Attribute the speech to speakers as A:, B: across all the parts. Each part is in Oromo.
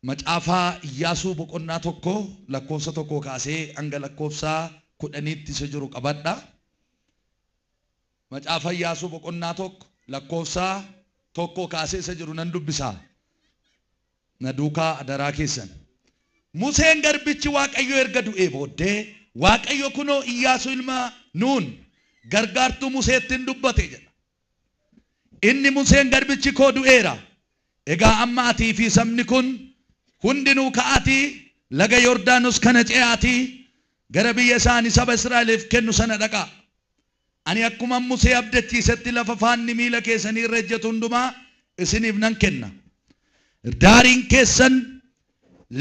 A: Macaafaa Iyyaasuu boqonnaa 1 lakkoofsa 1 kaasee hanga lakkoofsa 10tti isa jiru qabadha. Macaafa Iyyaasuu boqonnaa 1 lakkoofsa 1 kaasee isa jiru nan dubbisa. Na duukaa adaraa keessan. Museen garbichi Waaqayyoo erga du'ee booddee Waaqayyo kunoo Iyyaasuu ilma Nuun gargaartuu Museetti in dubbate jedha. Inni Museen garbichi koo du'eera. Egaa amma atii fi sabni kun hundinuu ka'aatii laga Yordaanos kana ce'aatii gara biyya isa ani saba Israa'eliif kennu sana dhaqaa. Ani akkuman Musee abdachiisetti lafa faanni miila keessanii irra ejjetu hundumaa isiniif nan kenna. Daariin keessan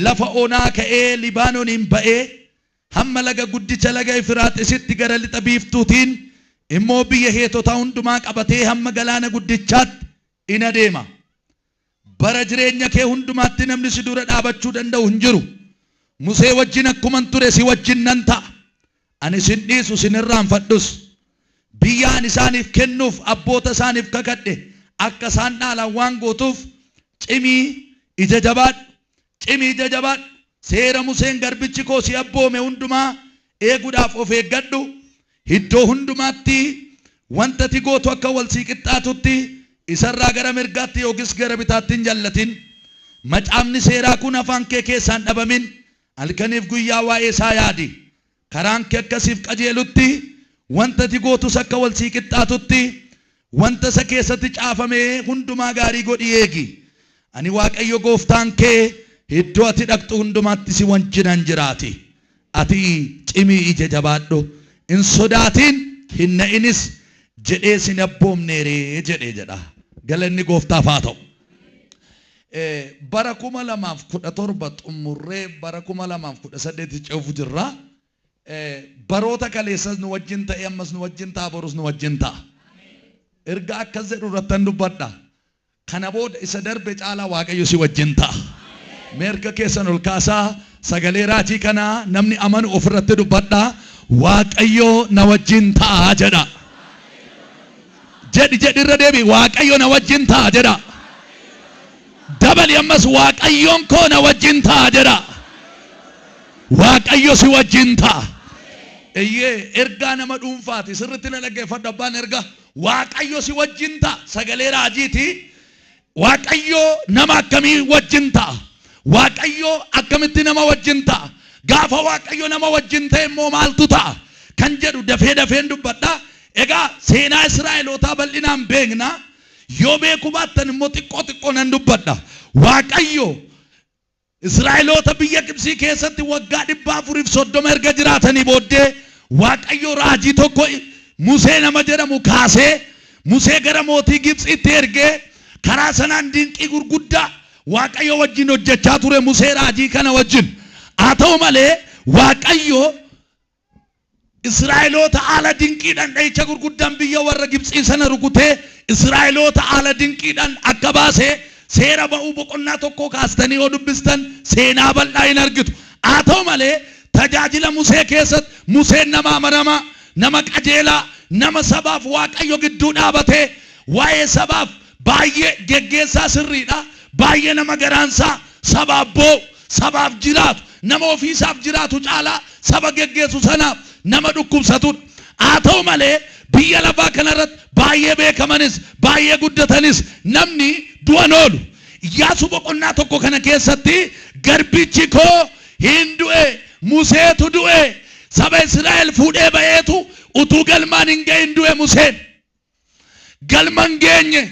A: lafa onaa ka'ee Libaanoniin ba'ee hamma laga guddicha laga Efraaxiisitti gara lixa biiftuutiin immoo biyya Heetotaa hundumaa qabatee hamma galaana guddichaatti in adeema. Bara jireenya kee hundumaatti namni si dura dhaabachuu danda'u hin jiru. Musee wajjin akkuman ture si wajjin nan ta'a. Ani sin dhiisu, sin irraanfadhus. Biyya ani isaaniif kennuuf abboota isaaniif kakadhe akka isaan dhaalan waan gootuuf cimii ija jabaadhu. Cimii ija jabaadhu. Seera Museen garbichi koo si abboome hundumaa eeguudhaaf of eeggadhu. Iddoo hundumaatti wanta ati gootu akka wal sii qixxaatutti isa irraa gara mirgaatti yookiis gara bitaatti hin jallatin. Macaafni seeraa kun afaan kee keessaa hin dhabamin. Halkaniif guyyaa waa'ee isaa yaadi. Karaan kee akka siif qajeelutti, wanta ati gootus akka wal sii qixxaatutti, wanta isa keessatti caafame hundumaa gaarii godhii eegi. Ani Waaqayyo gooftaan kee iddoo ati dhaqxu hundumaatti si wajjinan jiraati. Ati cimii ija jabaadhu, hin sodaatin, hin na'inis jedhee si hin abboomnee ree jedhe jedha. Galanni gooftaaf haa ta'u. Bara 2017 xummurree bara 2018 ce'uuf jirra. Baroota kaleessas nu wajjin ta'e ammas nu wajjin ta'a borus nu wajjin ta'a. Erga akkas jedhu irrattan dubbadha. Kana booda isa darbe caalaa Waaqayyo si wajjin ta'a. Mee harka keessan ol kaasaa sagalee raajii kana namni amanu ofirratti dubbadha. Waaqayyo na wajjin ta'a jedha. Jedhi jedhi irra deebi Waaqayyo na wajjin ta'a jedha. Dabali ammas Waaqayyoon koo na wajjin ta'a jedha. Waaqayyo si wajjin ta'a. Eyyee ergaa nama dhuunfaati sirriitti na dhaggeeffadhu abbaan ergaa Waaqayyo si wajjin ta'a sagalee raajiiti. Waaqayyo nama akkamii wajjin ta'a? Waaqayyo akkamitti nama wajjin ta'a? Gaafa Waaqayyo nama wajjin ta'e immoo maaltu ta'a? Kan jedhu dafee dafeen dubbadha. Egaa seenaa Israa'elootaa bal'inaan beekna. Yoo beekuu baattan immoo xiqqoo xiqqoo nan dubbadha. Waaqayyo Israa'eloota biyya Gibsii keessatti waggaa 430 erga jiraatanii booddee Waaqayyo raajii tokko Musee nama jedhamu kaasee Musee gara mootii Gibxiitti ergee karaa sanaan dinqii gurguddaa Waaqayyo wajjin hojjechaa ture Musee raajii kana wajjin. Haa ta'u malee Waaqayyo Israa'eloota haala dinqiidhaan dha'icha gurguddaan biyya warra Gibxii sana rukutee Israa'eloota haala dinqiidhaan akka baase seera ba'uu boqonnaa tokkoo kaastanii yoo dubbistan seenaa bal'aa hin argitu. Haa ta'u malee tajaajila Musee keessatti Museen nama amanamaa, nama qajeelaa, nama sabaaf Waaqayyo gidduu dhaabatee waa'ee sabaaf baay'ee geggeessaa sirriidha. Baay'ee nama garaansaa sabaaf boo'u, sabaaf jiraatu, nama ofiisaaf jiraatu caalaa saba geggeessu sanaaf nama dhukkubsatudha. Haa ta'u malee biyya lafaa kanarratti baay'ee beekamanis baay'ee guddatanis namni du'a hin oolu. Iyyaasuu boqonnaa 1 kana keessatti garbichi koo hin du'e, Museetu du'e, saba Israa'el fuudhee ba'eetu utuu galmaan hin ga'in du'e Museen. Galma hin geenye.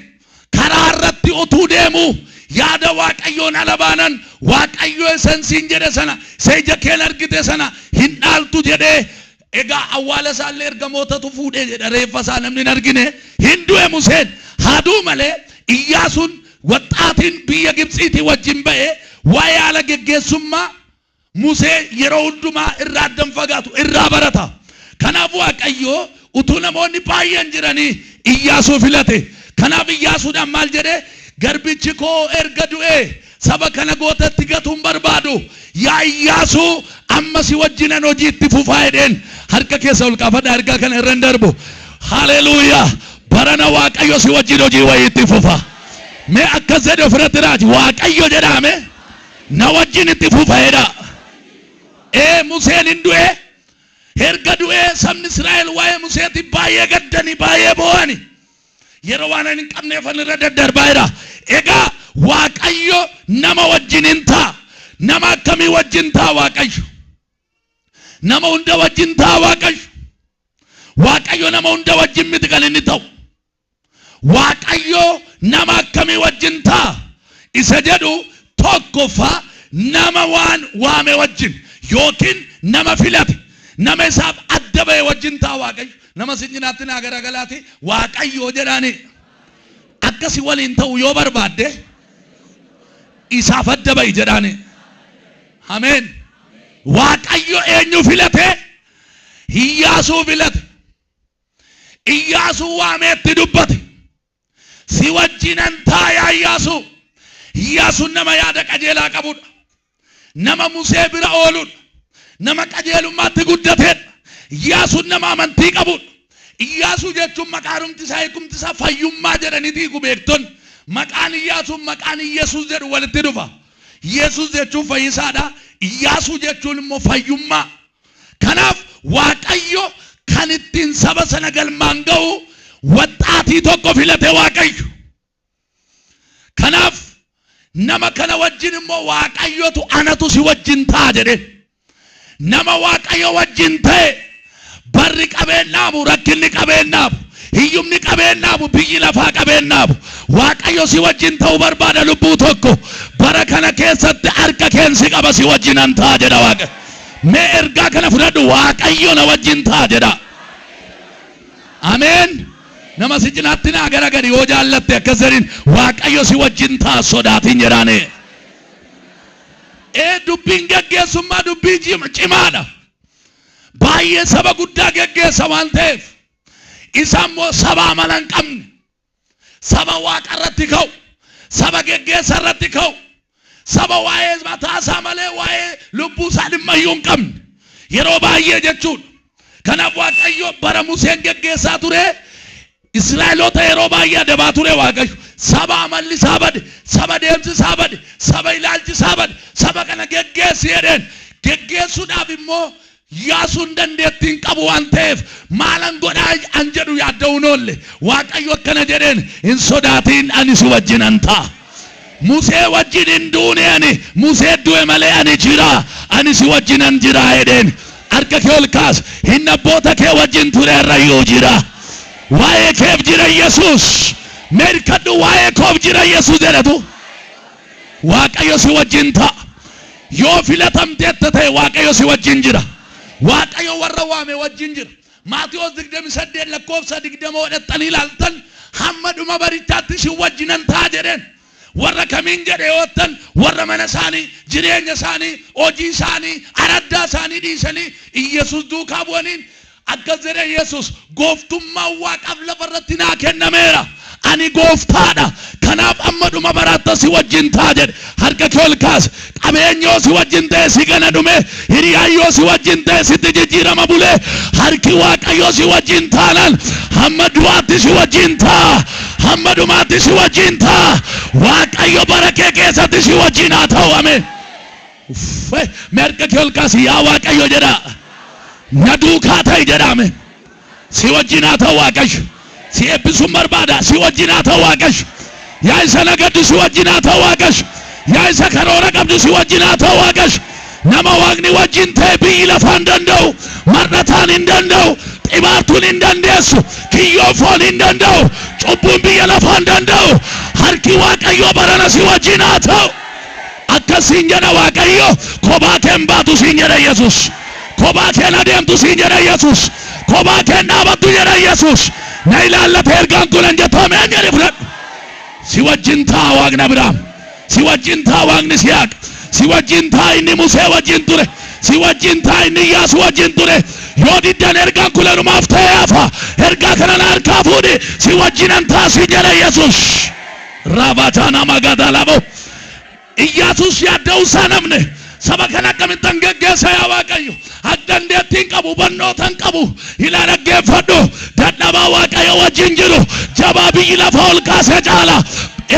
A: Karaa irratti utuu deemuu yaada Waaqayyoon ala baanan Waaqayyo isan siin jedhe sana isa ija keen argite sana hin dhaaltu jedhee egaa awwaala isaallee ergamootatu fuudhee jedha reeffa isaa namni hin argine hin du'e Museen haa du'u malee Iyyaasuun waxxaatiin biyya Gibxiitii wajjin ba'ee waa'ee haala geggeessummaa Musee yeroo hundumaa irraa adda hin fagaatu, irraa barata. Kanaaf Waaqayyo utuu namoonni baay'een jiranii Iyyaasuu filate. Kanaaf Iyyaasuudhaan maal jedhe? Garbichi koo erga du'ee saba kana gootatti gatuu hin barbaadu. Yaa Iyyaasuu amma si wajjinan hojii itti fufaa jedheen. Harka keessa ol kaafadhaa ergaa kana irra hin darbu. Haleluuyaa! Barana Waaqayyo si wajjin hojii wayii itti fufa. Mee akkas jedhi ofirratti raaji. Waaqayyo jedhaa mee. Na wajjin itti fufa jedhaa. Ee Museen hin du'e. Erga du'ee sabni Israa'el waa'ee Museetiif baay'ee gaddanii baay'ee boo'ani. Yeroo waan ani hin qabneefan irra daddarbaa jira. Egaa Waaqayyo nama wajjin hin ta'a. Nama akkamii wajjin ta'a Waaqayyo? Nama hunda wajjin ta'a Waaqayyo? Waaqayyo nama hunda wajjin miti kan inni ta'u. Waaqayyo nama akkamii wajjin ta'a isa jedhu tokkoffaa nama waan waame wajjin yookiin nama filate nama isaaf adda ba'e wajjin ta'a Waaqayyo. Nama sin cinaatti naa garagalaati Waaqayyo jedhaani. Akka si waliin ta'u yoo barbaadde isaaf adda ba'i jedhaani. Ameen. Waaqayyo eenyu filate? Iyyaasuu filate. Iyyaasuu waamee itti dubbate. Si wajjinan ta'a yaa Iyyaasuu. Iyyaasuun nama yaada qajeelaa qabudha. Nama Musee bira ooludha. Nama qajeelummaatti guddateedha. Iyyaasuun nama amantii qabudha. Iyyaasuu jechuun maqaanumti isaa hiikumti isaa fayyummaa jedhaniiti hiiku beektonni. Maqaan Iyyaasuun maqaan Iyyasuus jedhu walitti dhufa. Yesuus jechuun fayyisaadha. Iyyaasuu jechuun immoo fayyummaa. Kanaaf Waaqayyo kan ittiin saba sana galmaan ga'u waxxaatii tokko filate Waaqayyo. Kanaaf nama kana wajjin immoo Waaqayyotu anatu si wajjin ta'a jedhe. Nama Waaqayyo wajjin ta'e barri qabeen dhaabu, rakkinni qabeen dhaabu, hiyyumni qabeen dhaabu, biyyi lafaa qabeen dhaabu. Waaqayyo si wajjin ta'uu barbaada lubbuu tokko. Bara kana keessatti harka keen si qaba si wajjinan ta'a jedha Waaqa. Mee ergaa kana fudhadhu Waaqayyo na wajjin ta'a jedha. Ameen. Nama si cinaatti naa garagali yoo jaallatte akkas jedhin Waaqayyo si wajjin ta'a sodaatin jedhaani. Ee dubbiin geggeessummaa dubbii cimaadha. Baay'ee saba guddaa geggeessa waan ta'eef isa immoo saba amala hin qabne saba waaqa irratti ka'u saba geggeessa irratti ka'u saba waa'ee mataa isaa malee waa'ee lubbuu isaa dhimma iyyuu hin qabne yeroo baay'ee jechuudha. Kanaaf Waaqayyo bara Museen geggeessaa ture Israa'eloota yeroo baay'ee adabaa ture Waaqayyo. Saba amalli isaa bade, saba deemsi isaa bade, saba ilaalchi isaa bade, saba kana geggeessi jedheen. Geggeessuudhaaf immoo Iyyaasuun dandeettii hin qabu waan ta'eef maalan godhaa an jedhu yaadda'uu hin oolle. Waaqayyo akkana jedheen hin sodaatiin ani si wajjinan ta'a. Musee wajjin hin duune ani Musee du'e malee ani jira ani si wajjinan jira jedheen. Harka kee ol kaas hin abboota kee wajjin ture har'ayyuu jira. Waa'ee keef jira Yesuus. Mee hirkadhu waa'ee koof jira Yesuus jedhatu. Waaqayyo si wajjin ta'a. Yoo filatamteetta ta'e Waaqayyo si wajjin jira. Waaqayyo warra waame wajjin jira. Maatiyoos 28 lakkoofsa 20 hodhattanii ilaaltan hamma dhuma barichaatti isin wajjinan ta'a jedheen. Warra kamiin jedhe yoottan warra mana isaanii, jireenya isaanii, hojii isaanii, araddaa isaanii dhiisanii Iyyasuus duukaa bu'aniin Akkas jedhe Yesus, Gooftummaan waaqaaf lafa irratti naa kennameera. Ani gooftaa dha. Kanaaf amma dhuma baraattan si wajjin ta'a jedhe. Harka kee ol kaasi. Qabeenyi yoo si wajjin ta'e si gana dhume, hiriyaan yoo si wajjin ta'e sitti jijjiirama bule, harki Waaqayyoo si wajjin taanaan hamma du'aatti si wajjin ta'a. Hamma dhumaatti si wajjin ta'a. Waaqayyo bara kee keessatti si wajjin haa ta'u. Ameen. Uffee! Mee harka kee ol kaasi yaa Waaqayyo jedhaa. Na duukaa ta'i jedhaa mee. Si wajjin haa ta'u Waaqayyo. Si eebbisuun barbaada. Si wajjin haa ta'u Waaqayyo. Yaa isa nagaddu si wajjin haa ta'u Waaqayyo. Yaa isa karoora qabdu si wajjin haa ta'u Waaqayyo. Nama Waaqni wajjin ta'e biyyi lafaa hin danda'u. Mar'ataan hin danda'u. Xibaartuun hin dandeessu. Kiyyoon foon hin danda'u. Cubbuun biyya lafaa hin danda'u. Harki Waaqayyoo barana si wajjin haa ta'u. Akkas siin jedha Waaqayyo, kophaa kee hin baatu siin jedha Yesuus. Kophaa kee hin adeemtu siin jedha Yesuus. Kophaa kee hin dhaabattu jedha Yesuus. Na ilaallata ergaan kun hin jettu ameen jedhi fudhadhu. Si wajjin ta'a Waaqni Abiraam. Si wajjin ta'a Waaqni Siyaaq. Si wajjin ta'a inni Musee wajjin ture. Si wajjin ta'a inni Iyyaasuu wajjin ture. Yoo diddan ergaan kun anumaaf ta'ee hafa. Ergaa kana na harkaa fuudhi. Si wajjinan ta'a siin jedha Yesuus. Raabataana magadalabo. Iyyaasuus yaadda'uu isaa hin hafne. Saba kana akkamittan geggeessa yaa Waaqayyo? Ati dandeettii hin qabu, hubannoota hin qabu. Ilaa dhaggeeffadhu. Dadhabaa Waaqayyo wajjin jiru jabaa biyyi lafaa ol kaase caala.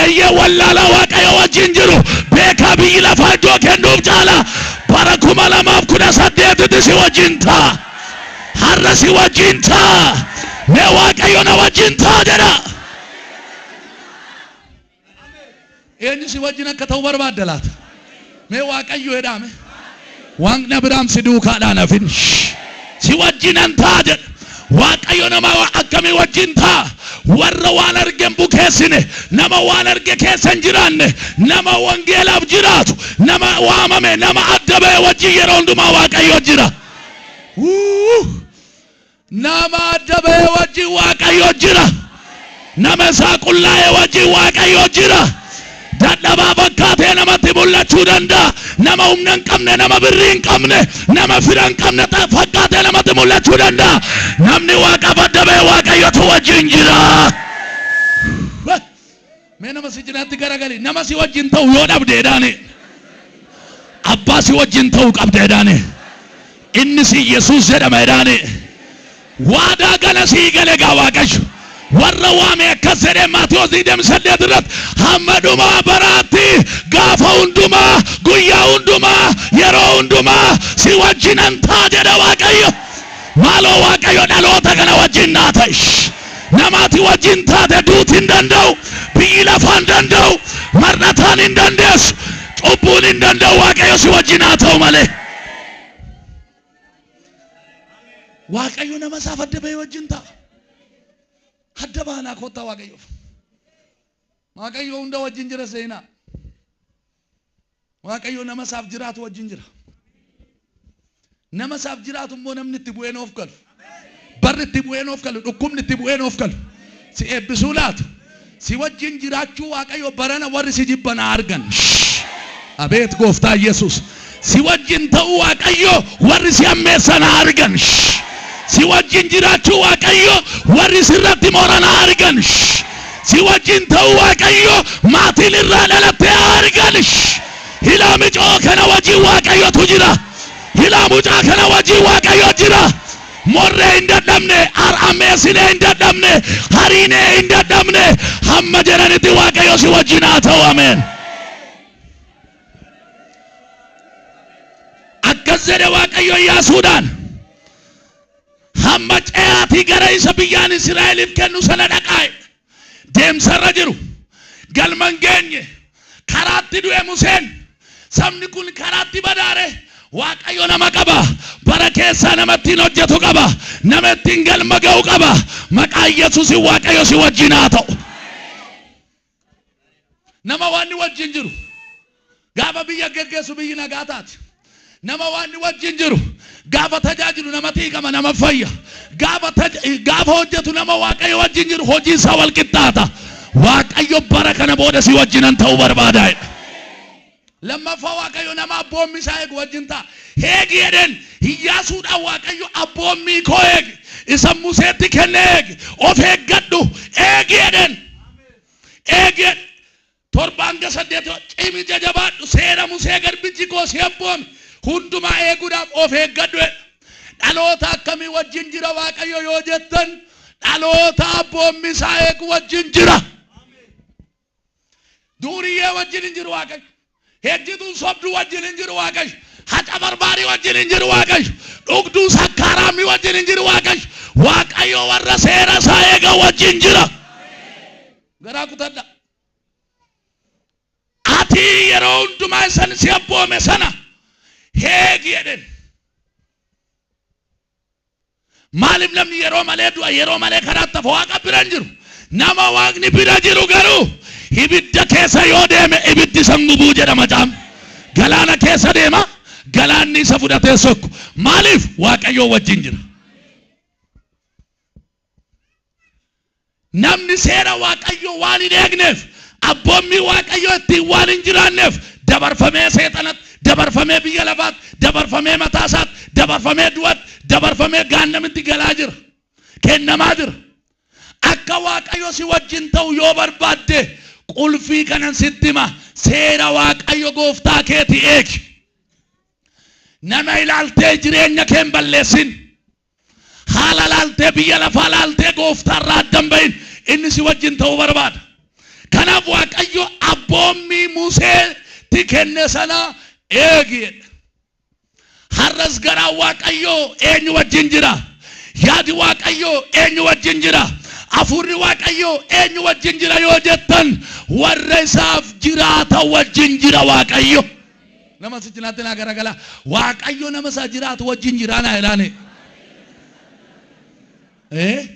A: Eeyyee wallaalaa Waaqayyo wajjin jiru beekaa biyyi lafaa iddoo kee siif caala. Bara 2018tti si wajjin ta'a. Har'a si wajjin ta'a. Mee Waaqayyo na wajjin ta'a jedha. Eenyu si wajjin akka ta'u barbaadda laata? Mee Waaqayyo jedhaame. Waaqni Abiraam si duukaadhaan hafin. Si wajjinan ta'a jedha. Waaqayyo nama akkamii wajjin ta'a? Warra waan arge hin bukeessine, nama waan arge keessa hin jiraanne, nama wangeelaaf jiraatu, nama waamame, nama adda ba'e wajjin yeroo hundumaa Waaqayyo jira. Wuu! Nama adda ba'e wajjin Waaqayyo jira. Nama isaa qullaa'e wajjin Waaqayyo jira. Dadhabaa fakkaatee namatti mul'achuu danda'a. Nama humna hin qabne, nama birrii hin qabne, nama fira hin qabne fakkaatee namatti mul'achuu danda'a. Namni Waaqaaf adda ba'e Waaqayyotu wajjin jira. Mee nama si cinaatti garagali. Nama si wajjin ta'u yoo dhabdeedhaani. Abbaa si wajjin ta'u qabdeedhaani. Inni si Yesuus jedhama jedhaani. Waadaa gala sii gale gaa Waaqayyo. Warra waame akkas jedhee Maatiyos 28 irratti hamma dhumaa baraatti gaafa hundumaa guyyaa hundumaa yeroo hundumaa si wajjinan ta'a jedha Waaqayyo. Maaloo Waaqayyo dhaloota kana wajjin naa ta'i. Namaati wajjin taate duuti hin danda'u, biyyi lafaa hin danda'u, mar'ataan hin dandeessu, cubbuun hin danda'u Waaqayyo si wajjin haa ta'u malee. Waaqayyo nama isaaf adda bahee wajjin ta'a. Adda baanaa kottaa Waaqayyoof. Waaqayyo hunda wajjin jira seenaa. Waaqayyo nama isaaf jiraatu wajjin jira. Nama isaaf jiraatu immoo namni itti bu'ee noof galu. Barri itti bu'ee noof galu, dhukkubni itti bu'ee noof galu. Si eebbisuu laata? Si wajjin jiraachuu Waaqayyo barana warri si jibban haa argan. Abeet gooftaa Yesuus. Si wajjin ta'uu Waaqayyo warri si hammeessan haa argan. Si wajjin jiraachuu Waaqayyo warri sirratti moran haa argan. Si wajjin ta'uu Waaqayyo maatiin irraa dhalatte haa argan. Hilaa micoo kana wajjin Waaqayyotu jira. Hilaa mucaa kana wajjin Waaqayyo jira. Morree hin dadhabne, ammeessinee hin dadhabne, hariinee hin dadhabne, hamma jedhanitti Waaqayyo si wajjin haa ta'u. Ameen. Akkas jedhe Waaqayyo Iyyaasuudhaan. Hamma ce'aatii gara isa biyyaan Israa'eliif kennu sana dhaqaa. Deemsarra jiru. Galma hin geenye. Karaatti du'e Museen. Sabni kun karaatti badaare. Waaqayyo nama qaba. Bara keessaa nama ittiin hojjetu qaba. Nama ittiin galma ga'u qaba. Maqaa Yesuusin Waaqayyo si wajjin haa ta'u. Nama waan wajjin jiru. Gaafa biyya geggeessu biyyi nagaa taati. Nama waan wajjin jiru. Gaafa tajaajilu nama xiiqama nama fayya. Gaafa hojjetu nama Waaqayyo wajjin jiru hojii isaa wal qixxaata. Waaqayyo bara kana booda si wajjinan ta'uu barbaada. Lammaffaa Waaqayyo nama abboommi isaa eegu wajjin ta'a. Eegi jedheen Iyyaasuudhaan Waaqayyo abboommii koo eegi. Isa Museetti kenne eegi. Of eeggadhu eegi jedheen. Eegi jedhe. 7-8 cimi jajabaadhu seera Musee garbichi koo si abboome hundumaa eeguudhaaf of eeggadhu jedha. Dhaloota akkamii wajjin jira Waaqayyo yoo jettan dhaloota abboommi isaa eegu wajjin jira. Duuriyyee wajjin hin jiru Waaqayyo. Hejjituun sobduu wajjin hin jiru Waaqayyo. Haca barbaarii wajjin hin jiru Waaqayyo. Dhugduu sakkaaraamii wajjin hin jiru Waaqayyo. Waaqayyo warra seera isaa eegan wajjin jira. Garaa kutadha. Ati yeroo hundumaa isan si abboome sana eegi jedheen. Maaliif namni yeroo malee du'a yeroo malee karaatti hafa Waaqa bira hin jiru. Nama Waaqni bira jiru garuu ibidda keessa yoo deeme ibiddi isa hin gubuu jedha macaafni. Galaana keessa deema galaanni isa fudhatee sokku. Maaliif Waaqayyoo wajjin jira. Namni seera Waaqayyoo waan hin eegneef, abboommii Waaqayyoo ittiin waan hin jiraanneef dabarfamee seexanatti, dabarfamee biyya lafaatti, dabarfamee mataa isaatti, dabarfamee du'atti, dabarfamee gaannamitti galaa jira. Kennamaa jira. Akka Waaqayyo si wajjin ta'u yoo barbaadde qulfii kanan sitti hima. Seera Waaqayyo gooftaa keeti eegi. Nama ilaaltee jireenya kee hin balleessin. Haala laaltee biyya lafaa laaltee gooftaarraa adda hin bahin. Inni si wajjin ta'uu barbaada. Kanaaf Waaqayyo abboommii Museetti kenne sana Eegi jedha. Har'as garaan Waaqayyoo eenyu wajjin jira? Yaadi Waaqayyoo eenyu wajjin jira? Hafuurri Waaqayyoo eenyu wajjin jira yoo jettan, warra isaaf jiraatan wajjin jira Waaqayyo. Nama si cinaatti naa garagalaa. Waaqayyo nama isaa jiraatu wajjin jira naa jedhaani. Eh?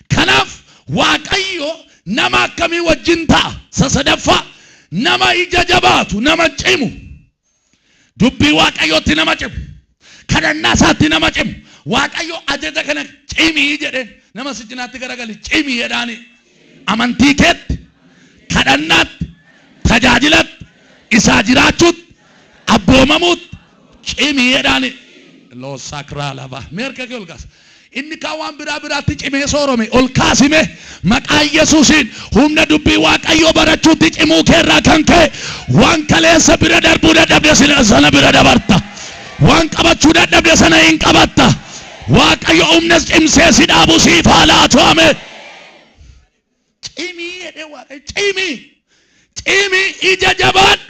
A: Kanaaf Waaqayyo nama akkamii wajjin ta'a? Isa sadaffaa, nama ija jabaatu, nama cimu. Dubbii Waaqayyootti nama cimu. Kadhannaa isaatti nama cimu. Waaqayyo ajaja kana cimii jedheen. Nama si cinaatti garagali, cimii jedhaani. Amantii keetti, kadhannaatti, tajaajilatti, isaa jiraachuutti, abboomamuutti cimii jedhaani. Loo sakraa lava. Mee harka kee ol kaasa. Inni kaan waan biraa biraatti cimee soorome ol kaasime, maqaa Yesuusiin humna dubbii Waaqayyoo barachuutti cimuu keerraa kan ka'e, waan kaleessa bira darbuu dadhabde sana bira dabarta. Waan qabachuu dadhabde sana hin qabatta. Waaqayyo humna cimsee si dhaabu siif haa laatu. Ameen. Cimii jedhee Waaqayyo, cimii. Cimii, ija jabaadhu.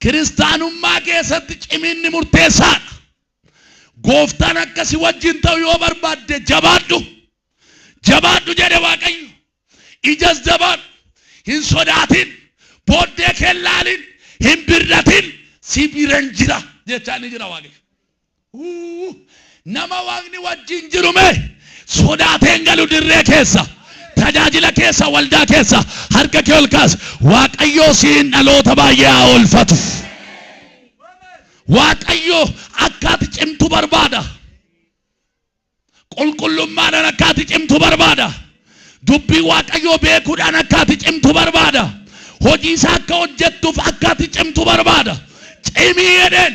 A: Kiristaanummaa keessatti ciminni murteessaadha. Gooftaan akka si wajjin ta'u yoo barbaadde, jabaadhu. Jabaadhu jedhe Waaqayyo. Ijas jabaadhu. Hin sodaatin. Booddee kee hin laalin. Hin birratin. Si biran jira jechaa ni jira Waaqayyo. Uu, Nama Waaqni wajjin jiru mee sodaatee hin galu dirree keessa. Tajaajila keessa, waldaa keessa harka kee ol kaas. Waaqayyoo siin dhaloota baay'ee haa oolfatu. Waaqayyo akka ati cimtu barbaada. Qulqullummaadhaan akka ati cimtu barbaada. Dubbii Waaqayyoo beekuudhaan akka ati cimtu barbaada. Hojii isaa akka hojjettuuf akka ati cimtu barbaada. Cimii jedheen.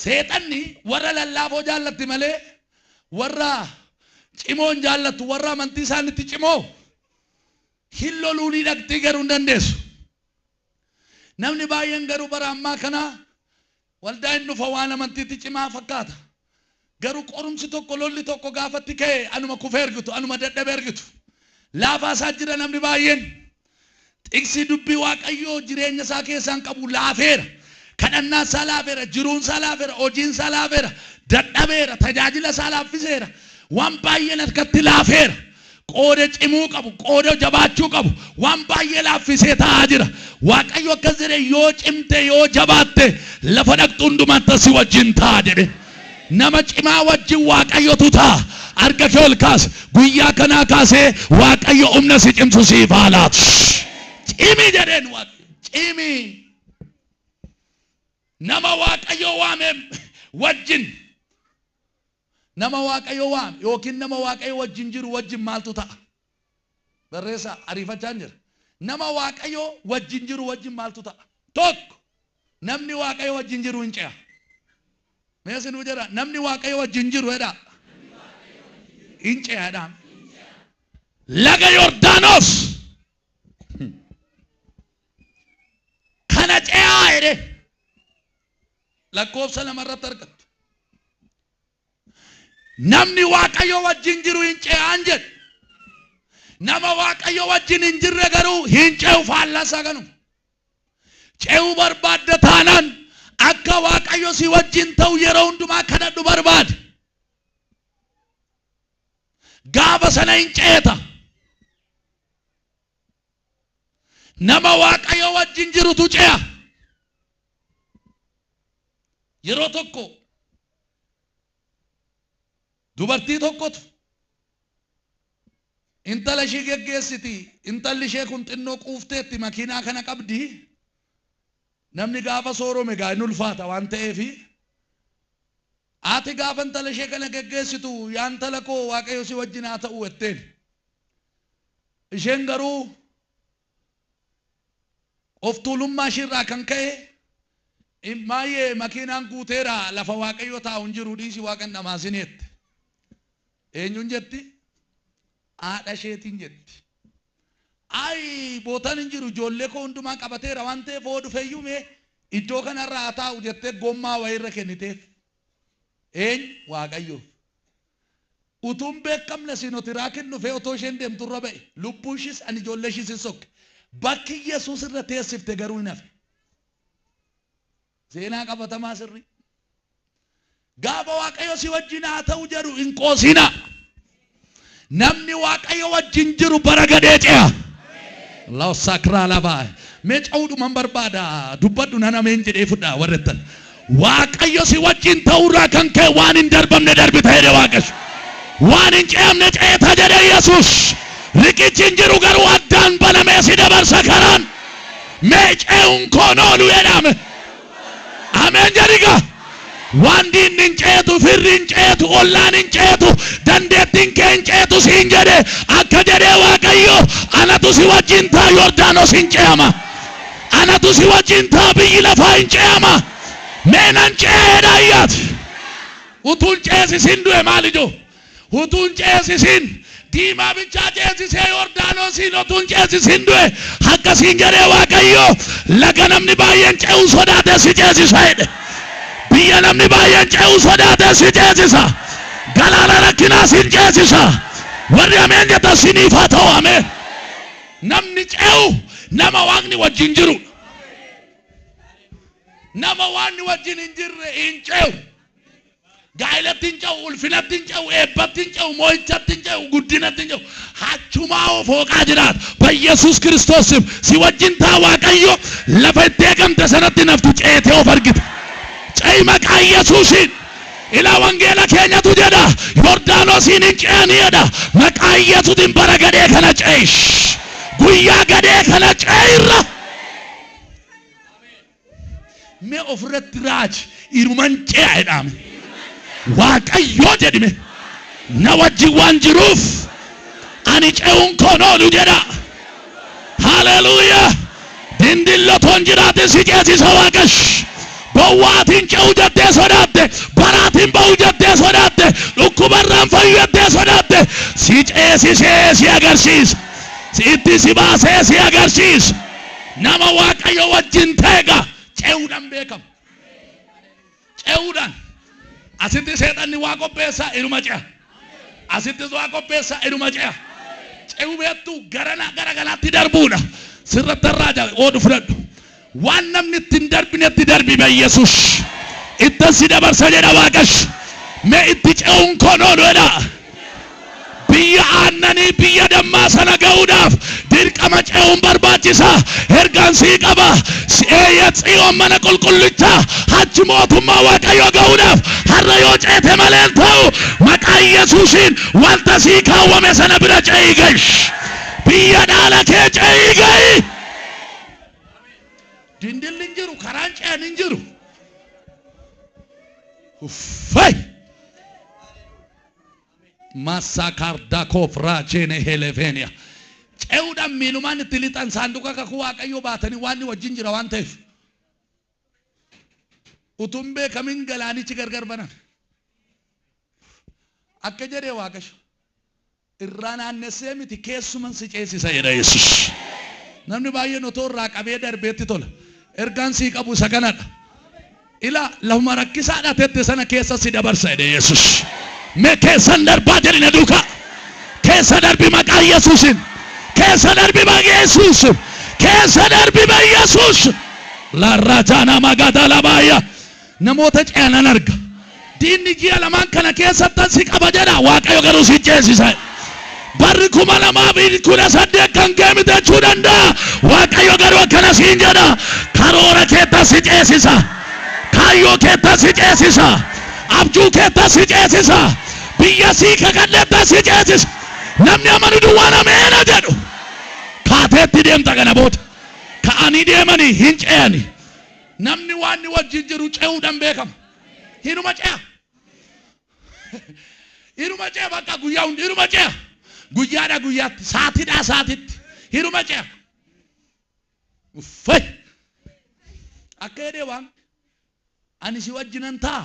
A: Seexanni warra lallaafoo jaallatti malee warra cimoo hin jaallattu. Warra amantii isaanitti cimoo hin loluu ni dhaqxii, garuu hin dandeessu. Namni baay'een garuu bara ammaa kana waldaa hin dhufa, waan amantiitti cimaa fakkaata. Garuu qorumsi tokko, lolli tokko gaafatti ka'e, anuma kufee argitu, anuma dadhabee argitu. Laafaa isaa jira namni baay'een. Tiksii dubbii Waaqayyoo jireenya isaa keessaan qabu laafeera. Kadhannaan isaa laafeera, jiruun isaa laafeera, hojiin isaa laafeera, dadhabeera, tajaajila isaa laaffiseera. Waan baay'een harkatti laafeera. Qooda cimuu qabu, qooda jabaachuu qabu, waan baay'ee laaffisee taa'aa jira. Waaqayyo akkas jedhe: yoo cimte, yoo jabaatte, lafa dhaqxu hundumaatti si wajjin ta'a jedhe. Nama cimaa wajjin Waaqayyotu ta'a. Harka kee ol kaas. Guyyaa kanaa kaasee Waaqayyo humna si cimsu siif haa laatu. Cimi jedheen Waaqayyo. Cimi. Nama Waaqayyo waame wajjin, nama Waaqayyo waame yookiin nama Waaqayyo wajjin jiru wajjin maaltu ta'a? Barreessaa, ariifachaa hin jira. Nama Waaqayyo wajjin jiru wajjin maaltu ta'a? Tokko, namni Waaqayyo wajjin jiru hin ce'a. Mee isinuu jedha, namni Waaqayyo wajjin jiru jedha. Hin ce'a jedha. Laga Yordaanos kana ce'aa jedhe, lakkoofsa 2 irratti argattu. Namni Waaqayyo wajjin jiru hin ce'aan jedhe. Nama Waaqayyo wajjin hin jirre garuu hin ce'u, faallaasaa kanuma. Ce'uu barbaadda taanaan, akka Waaqayyo si wajjin ta'u yeroo hundumaa kadhadhu barbaade. Gaafa sana hin ceeta. Nama Waaqayyo wajjin jirutu ce'a. Yeroo tokko dubartii tokkotu intala ishii geggeessiti. Intalli ishee kun xinnoo quufteetti, makiinaa kana qabdi. Namni gaafa soorome gaa hin ulfaata waan ta'eefi, haati gaafa intala ishee kana geggeessitu, "Yaa intala koo, Waaqayyo si wajjin haa ta'u," jetteen. Isheen garuu of tuulummaa ishiirraa kan ka'e, "Maayyee, makiinaan guuteera, lafa Waaqayyo taa'u hin jiru, dhiisi, Waaqa hin dhamaasin," jette. Eenyuun jetti? Haadha isheetiin jetti. "Ayi, bootaan hin jiru, ijoollee koo hundumaa qabateera waan ta'eef, hoo dhufeeyyuu mee iddoo kanarra haa taa'u," jettee gommaa wayiirra kenniteef. Eenyu? Waaqayyoof. Utuun beekamne Siinotiraakiin dhufee otoo isheen deemturra ba'e. Lubbuu ishiis ani ijoollee ishiis hin sokke. Bakki Yesuus irra teessifte garuu hin hafe. Seenaa qabatamaa sirrii. Gaafa Waaqayyo si wajjin haa ta'u jedhu hin qoosina. Namni Waaqayyo wajjin jiru bara gadhee ce'a. Allahu sakraa lafaa. Mee ce'uudhuman barbaada dubbadhu nan ameen jedhee fudhaa warrettan. Waaqayyo si wajjin ta'uurraa kan ka'e waan hin darbamne darbita jedhe Waaqayyo. Waan hin ce'amne ceeta jedhe Yesuus. Riqichi hin jiru garuu addaan banamee si dabarsa karaan. Mee ce'uun koon oolu jedhame. Ameen jedhiga. Waan diinni hin ceetu, firri hin ceetu, ollaan hin ceetu, dandeettiin kee hin ceetu siin jedhe akka jedhee Waaqayyo anatu si wajjin ta'a Yordaanos hin ce'ama. Anatu si wajjin ta'a biyyi lafaa hin ce'ama. Mee nan ce'a jedha ayyaati. Utuun ceesisin du'e maal ijoo? Utuun ceesisin diimaa bichaa ceesisee Yordaanosiin utuun ceesisin du'e akkasiin jedhee Waaqayyo laga namni baay'een ce'uu sodaate si ceesisa jedhe. Biyya namni baay'een ce'uu sodaate si ceesisa. Galaana rakkinaa sin ceesisa. Warri ameen jettan siniif haa ta'u ameen. Namni ce'u nama Waaqni wajjin jirudha. Nama Waaqni wajjin hin jirre hin ce'u. Gaa'elatti hin ce'u, ulfinatti hin ce'u, eebbatti hin ce'u, mo'ichatti hin ce'u, guddinatti hin ce'u. Achumaa of hooqaa jiraata. Bayyesuus Kiristoosiif si wajjin ta'a Waaqayyo lafa itti eegamte sanatti naftu ceetee of argita. Ce'i maqaa Yesuusiin. Ilaa wangeela keenyatu jedha Yordaanosiin hin ce'anii jedha. Maqaa Yesuutiin bara gadhee kana ce'i. Guyyaa gadhee kana ce'irra. Mee ofirratti raaji iruman ce'a jedhaame. Waaqayyoo jedhime na wajjin waan jiruuf ani ce'uun koon oolu jedha. Haleluuyaa! Dindillotoon jiraate si ceesisa Waaqash. Bowwaatiin ce'uu jettee sodaatte, baraatiin ba'uu jettee sodaatte, dhukkubarraan fayyu jettee sodaatte, si ceesisee si agarsiisa. Itti si baasee si agarsiisa. Nama Waaqayyo wajjin ta'e egaa ce'uudhaan beekama. Ce'uudhaan. Asitti seexanni waa qopheessaa inuma ce'a. Asittis waa qopheessaa inuma ce'a. Ce'uu beektu garana gara galaatti darbuudha. Sirratti irraa oodhu fudhadhu. Waan namni itti hin darbinetti darbi be Yesuus. Ittan si dabarsa jedha Waaqash. Mee itti ce'uun koon oolu jedha. Biyya aannanii biyya dammaa sana ga'uudhaaf dirqama ce'uun barbaachisa. Ergaan sii qaba. Eeyya Tsiyoon mana qulqullichaa achi mootummaa Waaqayyoo ga'uudhaaf har'a yoo ceete malee hin ta'u. Maqaa Yesuusiin wanta sii kaawwame sana bira ce'ii ga'i. Biyya dhaala kee ce'ii ga'i. Dindilli hin jiru, karaan ce'an hin jiru. Uffay! Massakardakoof raacheene helefeeniya. Ce'uudhaan miilumaan itti lixan saanduqa kakuu Waaqayyoo baatanii waan inni wajjin jira waan ta'eef. Utuu hin beekamin galaanichi gargar baname. Akka jedhee Waaqayyo irraa naannessee miti keessuman si ceesisa jedha Yesus. Namni baay'een otoo irraa qabee darbeetti tola. Ergaan sii qabu isa kanadha. Ilaa lafuma rakkisaadha tette sana keessa si dabarsa jedhe Yesus. Mee keessan darbaa jedhi na duukaa. Keessa darbi maqaa Yesuusin. Keessa darbi maqaa Yesuus. Keessa darbi maqaa Yesuus. Larrajaana magada labaaya. Namoota ce'anan arga. Diinni ji'a lamaan kana keessattan si qaba jedha. Waaqayyo garuu si ceesisa. Barri 2018 kan kee miti jechuu danda'a. Waaqayyo garuu akkana siin jedha. Karoora keettan si ceesisa. Kaayyoo keettan si ceesisa. Abjuu keettan si ceesisa. Biyya sii kakadhettan si ceesisa. Namni amanu duwwaan ameena jedhu. Kaateetti deemta kana booda. Ka'anii deemanii hin ce'ani. Namni waan inni wajjin jiru ce'uudhaan beekama. Hinuma ce'a. Hinuma ce'a bakka guyyaa hundi hinuma ce'a. Guyyaadhaa guyyaatti, saatidhaa saatitti hinuma ce'a. Uffay! Akka jedhee waan ani si wajjinan ta'a.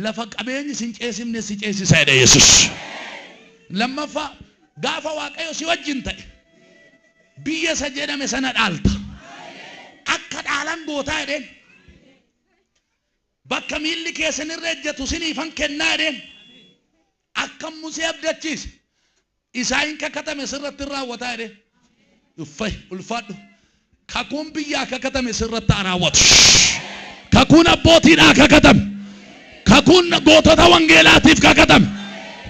A: Lafa qabeenyi sin ceesifne si ceesisa jedhe Yesus. Lammaffaa gaafa Waaqayyo si wajjin ta'e biyya isa jedhame sana dhaalta. Akka dhaalan gootaa jedheen. Bakka miilli keessan irra ejjetu siniifan kennaa jedheen. Akkam Musee abdachiise. Isaa hin kakatame sirratti hin raawwataa jedhee. Uffay ulfaadhu. Kakuun biyyaa kakatame sirratti haa raawwatu. Kakuun abbootiidhaa kakatame. Kakuun gootota wangeelaatiif kakatame.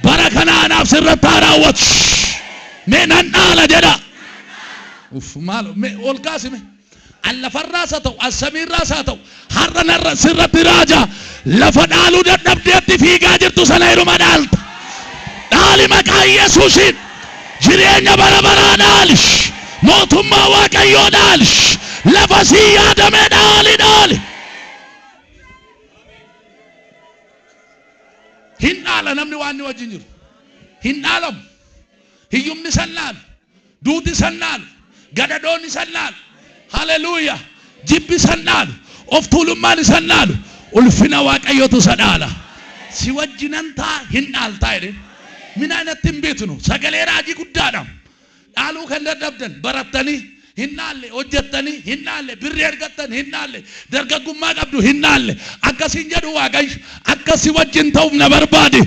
A: Bara kana anaaf sirratti haa raawwatu. Mee nan dhaala jedha. Uff maalo mee ol kaasi mee. An lafarraas haa ta'u an samiirraas haa ta'u har'a narra sirratti raaja lafa dhaaluu dadhabdeetti fiigaa jirtu sana iruma dhaalta. Dhaali maqaa Yesuusiin jireenya bara baraa dhaali. Mootummaa Waaqayyoo dhaali. Lafa sii yaadame dhaali dhaali. Hin dhaala namni waan inni wajjin jiru. Hin dhaalamu. Hiyyumni san dhaalu. Duuti san dhaalu. Gadadoon isan dhaalu. Haleluuyaa. Jibbi isan dhaalu. Of tuulummaan isan dhaalu. Ulfina Waaqayyootu isa dhaala. Si wajjinan ta'a hin dhaaltaa jedheen. Minaa natti hin beeknu. Sagalee raajii guddaadha. Dhaaluu kan dadhabdan barattanii hin dhaalle, hojjettanii hin dhaalle, birrii argattan hin dhaalle, dargaggummaa qabdu hin dhaalle. Akkasiin jedhu Waaqayyo akka si wajjin ta'uuf na barbaade.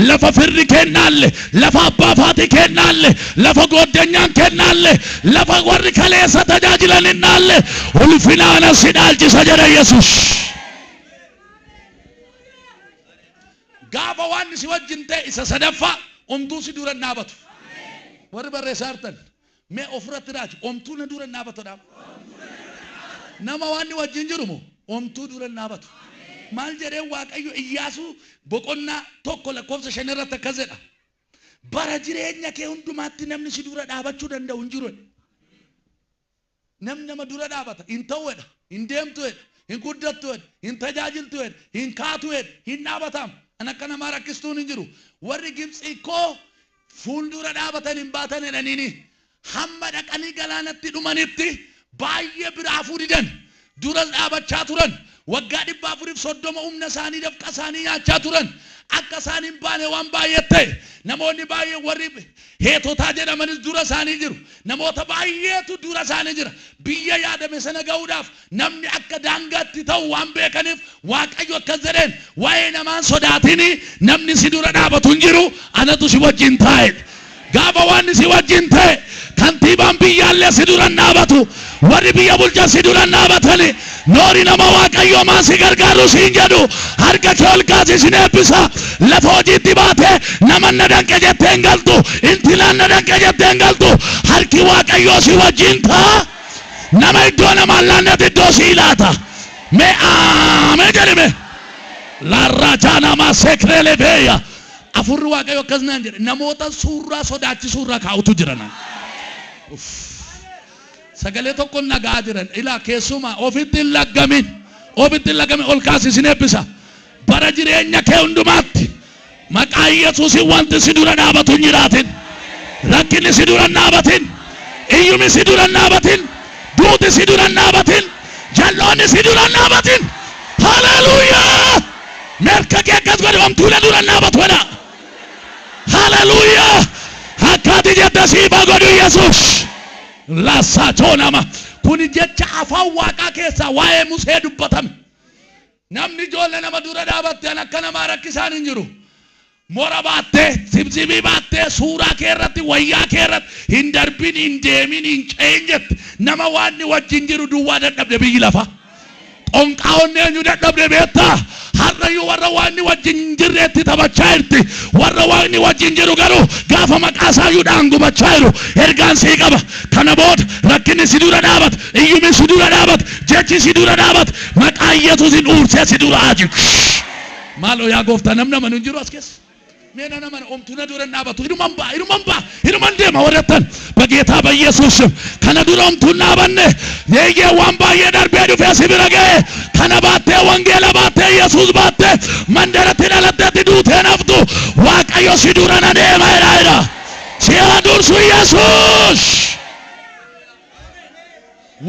A: Lafa firri kee hin dhaalle, lafa abbaa faatii kee hin dhaalle, lafa gooddanyaan kee hin dhaalle, lafa warri kaleessa tajaajilan hin dhaalle, ulfinaan si dhaalchisa jedha Yesuus. Gaafa waan si wajjin ta'e isa sadaffaa omtuu si dura hin dhaabatu. Warri barreessaa jirtan mee ofirratti raaji omtuu na dura hin dhaabatu dha. Nama waan wajjin jiru moo omtuu dura hin dhaabatu. Maal jedhee Waaqayyo Iyyaasuu boqonnaa 1 lakkoofsa 5 irratti akkas jedha. Bara jireenya kee hundumaatti namni si dura dhaabachuu danda'u hin jiru. Namni nama dura dhaabata. Hin ta'u jedha. Hin deemtu jedha. Hin guddattu jedha. Hin tajaajiltu jedha. Hin kaatu jedha. Hin dhaabataam. An akka namaa rakkistuun hin jiru. Warri Gibtsii koo fuuldura dhaabatan hin baatan jedhaniini. Hamma dhaqanii galaanatti dhumanitti baay'ee biraa hafuu didan. Duras dhaabachaa turan. Waggaa 430 humna isaanii dafqa isaanii nyaachaa turan. Akka isaan hin baane waan baay'ee ta'e. Namoonni baay'een warri Heetotaa jedhamanis dura isaanii jiru. Namoota baay'eetu dura isaanii jira. Biyya yaadame sana ga'uudhaaf namni akka daangaatti ta'u waan beekaniif Waaqayyo akkas jedheen, waa'ee namaa hin sodaatini, namni si dura dhaabatu hin jiru, anatu si wajjin taa'edha. Gaafa waan si wajjin ta'e kantiibaan biyyaallee si dura hin dhaabatu, warri biyya bulchan si dura hin dhaabatani. Noori nama Waaqayyoo maan si gargaaru siin jedhu harka kee ol kaasi sin eebbisa. Lafa hojiitti baatee naman na danqe jettee hin galtu, intilaan na danqe jettee hin galtu. Harki Waaqayyoo si wajjin ta'a. Nama iddoo namaan laannetti iddoo sii laata. Mee aamee jedhi mee. Laarraachaa namaa seekreeleveeya. Afurri Waaqayyo akkas naan jedhe namoota suurraa sodaachisuu irra kaa'utu jira naan. Uff. Sagalee tokkon dhaga'aa jiran ilaa keessumaa ofitti hin laggamin ofitti hin laggamin ol kaasi sin eebbisa. Bara jireenya kee hundumaatti maqaa Yesuusin wanti si dura dhaabatu hin jiraatin. Rakkinni si dura hin dhaabatin. Iyyumi si dura hin dhaabatin. Duuti si dura hin dhaabatin. Jal'oonni si dura hin dhaabatin. Haleluuyaa! Mee harka kee akkas godhi homtuu na dura hin dhaabatu jedha. Haleluuyaa! Akka ati jette siif haa godhu Yesuus. Lasaatoo nama. Kuni jecha afaan Waaqaa keessaa waa'ee Musee dubbatame. Namni ijoollee nama dura dhaabatte an akka namaa rakkisaan hin jiru. Mora baattee, sibsibii baattee, suuraa kee irratti, wayyaa kee irratti hin darbin, hin deemin, hin ce'in jette. Nama waan inni wajjin jiru duwwaa dadhabde biyyi lafaa. Xonqaa'onni eenyu dadhabde beektaa? Har'ayyuu warra Waaqni wajjin hin jirreetti taphachaa jirti. Warra Waaqni wajjin jiru garuu gaafa maqaa isaayyuu dha'an gubachaa jiru. Ergaan sii qaba. Kana booda rakkinni si dura dhaabata, iyyumin si dura dhaabata, jechi si dura dhaabata. Maqaa Yesuusin uursee si dura haa jiru. Maaloo yaa gooftaa namni amanu hin jiru as keessa. Mee nan amana omtuu na dura hin dhaabatu hinuman ba'a hinuman ba'a hinuman deema warrattan በጌታ በኢየሱስ ስም kana dura omtuu hin dhaabanne eeyyee waan baay'ee darbee dhufee si bira ga'e kana baattee wangeela baattee Yesuus baattee mandaratti dhalatteetti duutee naftu Waaqayyo si dura na deema jedha jedha si haa dursu Yesuus.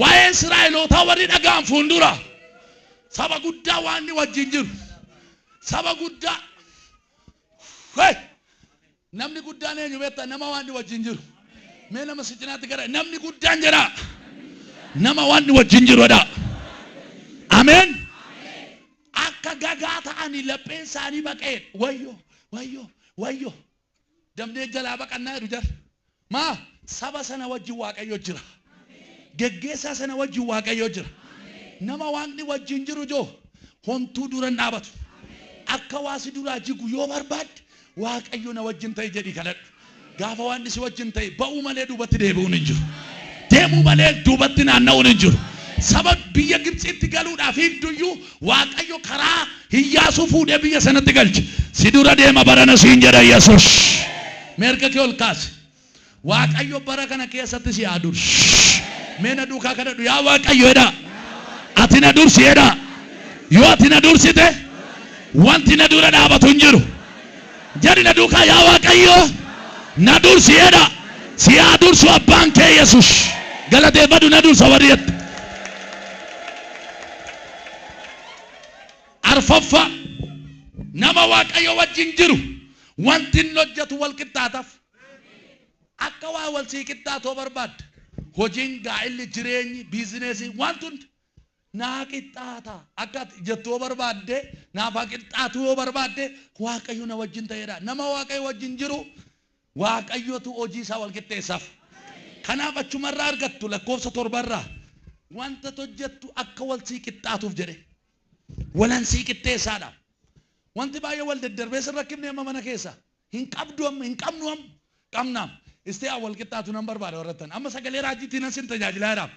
A: Waa'ee Israa'elootaa warri dhaga'an fuuldura saba guddaa waan inni wajjin jiru saba guddaa Hey! Namni guddaan eenyu beektaa? Nama waan wajjin jiru. Mee nama si cinaatti gara namni guddaan jedhaa. Nama waan wajjin jiru jedhaa. Ameen. Akka gagaa ta'anii lapheen isaanii baqee wayyo wayyo wayyo. Dabnee jalaa baqannaa jedhu jar. Maa saba sana wajjin Waaqayyo jira. Geggeessaa sana wajjin Waaqayyo jira. Nama Waaqni wajjin jiru joo homtuu dura hin dhaabatu. Akka waa si duraa jigu yoo barbaadde Waaqayyo na wajjin ta'i jedhii kadhadhu. Gaafa Waaqni si wajjin ta'e ba'uu malee duubatti deebi'uun hin jiru. Deemuu malee duubatti naanna'uun hin jiru. Saba biyya Gibxiitti galuudhaaf hiikduyyuu Waaqayyo karaa Iyyaasuu fuudhee biyya sanatti galche. Si dura deema barana siin jedha Yesuus. Mee harka kee ol kaasi. Waaqayyo bara kana keessatti si haa dursu. Mee na duukaa kadhadhu yaa Waaqayyo jedhaa. Ati na dursi jedhaa. Yoo ati na dursite wanti na dura dhaabatu hin jiru. Jedhi na duukaa yaa Waaqayyo na dursi jedhaa. Si haa dursu abbaan kee Yesuus. Galateeffadhu na dursa warri jette. Arfaffaa, nama Waaqayyo wajjin jiru wanti inni hojjetu wal qixxaataf. Akka waa wal sii qixxaatoo barbaadda. Hojiin, gaa'illi, jireenyi, biizineesiin wanti hundi naa qixxaata. Akka ati jettu yoo barbaadde, naaf haa qixxaatu yoo barbaadde Waaqayyo na wajjin ta'eedha. Nama Waaqayyo wajjin jiru Waaqayyotu hojii isaa wal qixxeessaaf. Kanaaf achumarraa argattu lakkoofsa torbarraa wanta hojjettu akka wal sii qixxaatuuf jedhe. Walan sii qixxeessaadha. Wanti baay'ee wal daddarbee sin rakkifne amma mana keessa. Hin qabdu amma, hin qabnu amma. Qabnaam. Istee wal qixxaatu nan barbaada warrattan. Amma sagalee raajiitiin nan sin tajaajilaa jiraaf.